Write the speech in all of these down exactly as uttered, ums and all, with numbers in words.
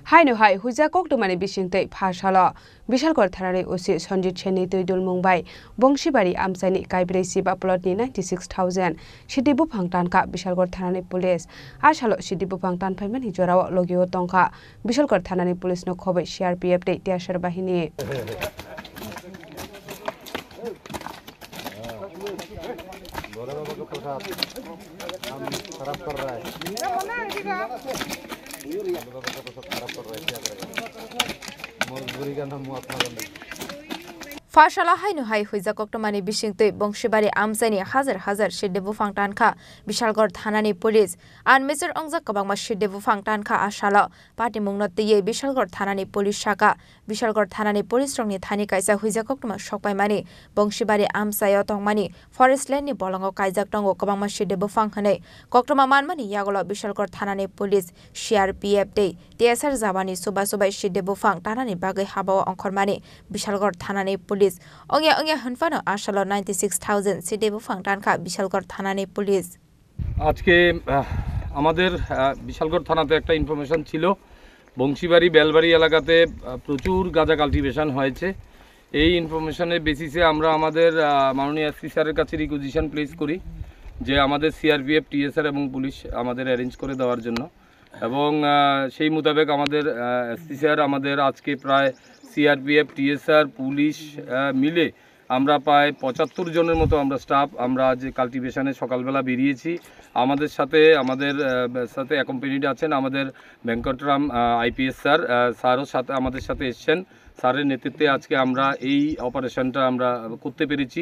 Haino hai huijak koktwmani bisingtwi pha salo Bishalgarh thanani O C Sanjit Sen ni twi dulmung bai Bongsibari amchaini kaibrwi siba plot ni ninety six thousand sidi buphang tankha Bishalgarh thanani police. A salo sidi buphang tanphaimani jorao logio tongkha Bishalgarh thanani police no khoboi C R P F tei T S R bahini. भोले बाबा का प्रसाद हम खराब कर रहा है। भोले बाबा का प्रसाद खराब कर रहा है, क्या करेगा? मजबूरी का नाम महात्मा Gandhi. Pha salo haino hai huijak koktwmani bisingtwi Bongsibari amchaini hajar hajar sidi buphang tankha Bishalgarh thanani police. Unmeasured wngjak kwbangma sidi buphang tankha a salo. Patimungno twiwi Bishalgarh thanani police sakha. Bishalgarh thanani police rokni thani kaisa huijak koktwma sokpaimani Bongsibari amchaio tongmani forest land ni bolongo kaijak tongo kwbangma sidi buphang hwnwi koktwma manmani yagulo Bishalgarh thanani police, C R P F tei T S R jawani chuba chubai sidi buphang tanani bagwi habao ongkhormani Bishalgarh thanani police. Ongya ongya hwnphano a salo ninety six thousand sidi buphang tankha Bishalgarh thanani police. আজকে, আহ, আমাদের, আহ, বিশালগড় থানাতে একটা ইনফরমেশন ছিল, বংশীবাড়ি বেলবাড়ি এলাকাতে, আহ, প্রচুর গাঁজা কাল্টিভেশন হয়েছে। এই ইনফরমেশনের বেসিসে আমরা আমাদের, আহ, মাননীয় এসপি স্যারের কাছে রিকুইজিশন প্লেস করি যে আমাদের সিআরপিএফ, টিএসআর এবং পুলিশ আমাদের অ্যারেঞ্জ করে দেওয়ার জন্য। এবং, আহ, সেই মোতাবেক আমাদের, আহ, এসপি স্যার আমাদের আজকে প্রায় সিআরপিএফ, টিএসআর, পুলিশ, আহ, মিলে আমরা প্রায় পঁচাত্তর জনের মতো আমরা স্টাফ, আমরা আজ কাল্টিভেশনে সকালবেলা বেরিয়েছি। আমাদের সাথে, আমাদের, আহ, সাথে অ্যাকম্পানিড আছেন আমাদের ভেঙ্কটরাম, আহ, আইপিএস স্যার, আহ, স্যারও সাথে, আমাদের সাথে এসছেন। স্যারের নেতৃত্বে আজকে আমরা এই অপারেশনটা আমরা করতে পেরেছি।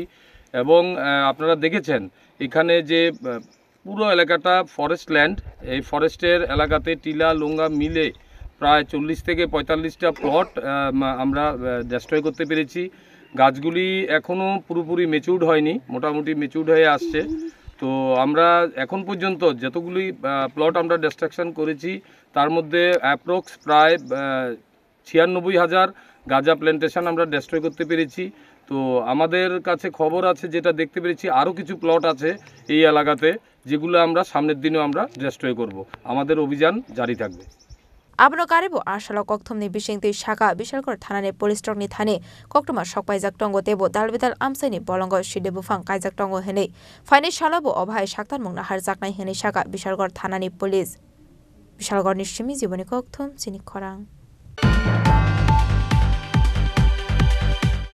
এবং, আহ, আপনারা দেখেছেন এখানে যে, আহ, পুরো এলাকাটা ফরেস্ট ল্যান্ড। এই ফরেস্টের এলাকাতে টিলা, লুঙ্গা মিলে প্রায় চল্লিশ থেকে পঁয়তাল্লিশটা প্লট, আহ, মা-, আমরা, আহ, ডেস্ট্রয় করতে পেরেছি। গাছগুলি এখনও পুরোপুরি ম্যাচিউরড হয়নি, মোটামুটি ম্যাচিউরড হয়ে আসছে। তো আমরা এখন পর্যন্ত যতগুলি, আহ, প্লট আমরা ডিস্ট্রাকশন করেছি, তার মধ্যে অ্যাপ্রক্স প্রায়, আহ, ছিয়ানব্বই হাজার গাঁজা প্ল্যান্টেশন আমরা ডেস্ট্রয় করতে পেরেছি। তো আমাদের কাছে খবর আছে, যেটা দেখতে পেরেছি, আরও কিছু প্লট আছে এই এলাকাতে, যেগুলো আমরা সামনের দিনেও আমরা ডেস্ট্রয় করব। আমাদের অভিযান জারি থাকবে। Abono karibo a salo kokthumni bisingtwi sakha Bishalgarh thanani police rokni thani koktwma sokpaijak tongo teibo dal bidal amchaini bolongo sidi buphang kaijak tongo hwnwi. Phainai salobo o bahai saktarmung naharjaknai hwnwi sakha Bishalgarh thanani police. Bishalgarhni simi Jiboni Kokthum, chini khorang.